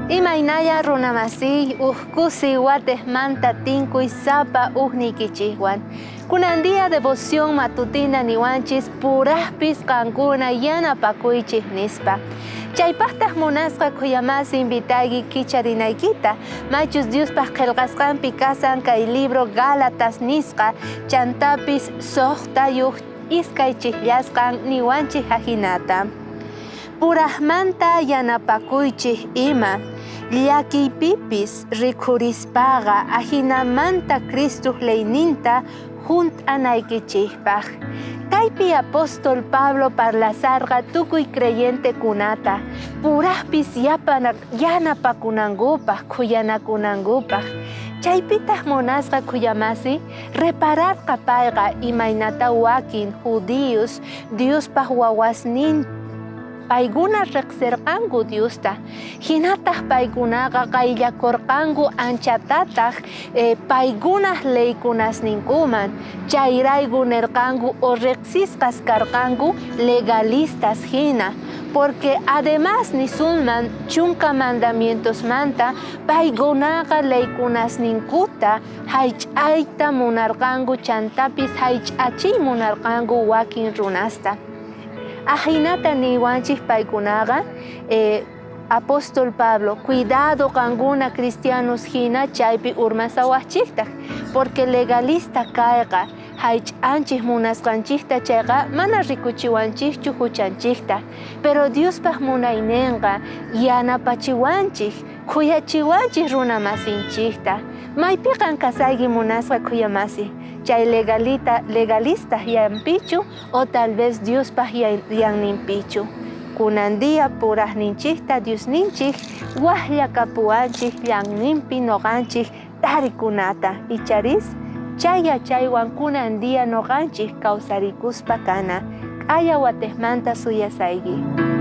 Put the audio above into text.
Imaynalla runamasiy uj kusiy watejmanta tinkuy sapa ujniykichejwan. Kunan día devoción matutina niwanchis purajpis qankuna yanapakuychej nispa. Chaypajtaj munasqa khuyamasi invitayki kicharinaykita, maychus Diospaj qhelqasqanpi kasan kay libro Gálatas nisqa, chantapis sojtayoj iskaychejllasqan niwanchej ajinata. Purajmanta yanapakuychej ima, llakiypipis rikhurispaqa ajinamanta Cristoj leyninta junt'anaykichejpaj. Kaypi apóstol Pablo parlasarqa tukuy creyentekunata, purajpis yanapakunankupaj, khuyanakunankupaj. Chaypitaj munasqa khuyamasi repararqa payqa imaynata wakin judíos Diospaj wawasnin paykuna rejserqanku Diosta, jinataj paykunaqa qayllakorqanku anchatataj paykunaj leykunasninkuman, chayrayku nerqanku o rejsisqas karqanku legalistas jina, porque además nisunman chunka mandamientosmanta paykunaqa leykunasninkuta jaych'ayta munarqanku chantapis jaych'achiy munarqanku wakin runasta. Ajinata niywanchej paykunaqa apóstol Pablo, cuidado qankuna cristianos jina chaypi urmasawajchejtaj, porque legalista kayqa jaych'anchej munasqanchejta chayqa mana rikuchiwanchejchu juchanchejta, pero Diospaj munaynenqa yanapachiwanchej, khuyachiwanchej runa masinchejta. Maypi qan kasayki munasqa khuyamasi, chay legalita legalista yanpichu o tal vez Diospaj yanninpichu. Kunan día purajninchejta Diosninchej wajlla kapuwanchej llanninpi noqanchej tarikunata, icharis chay yachaywan kunan día noqanchej kawsarikuspa kana, k'aya watejmanta suyasayki.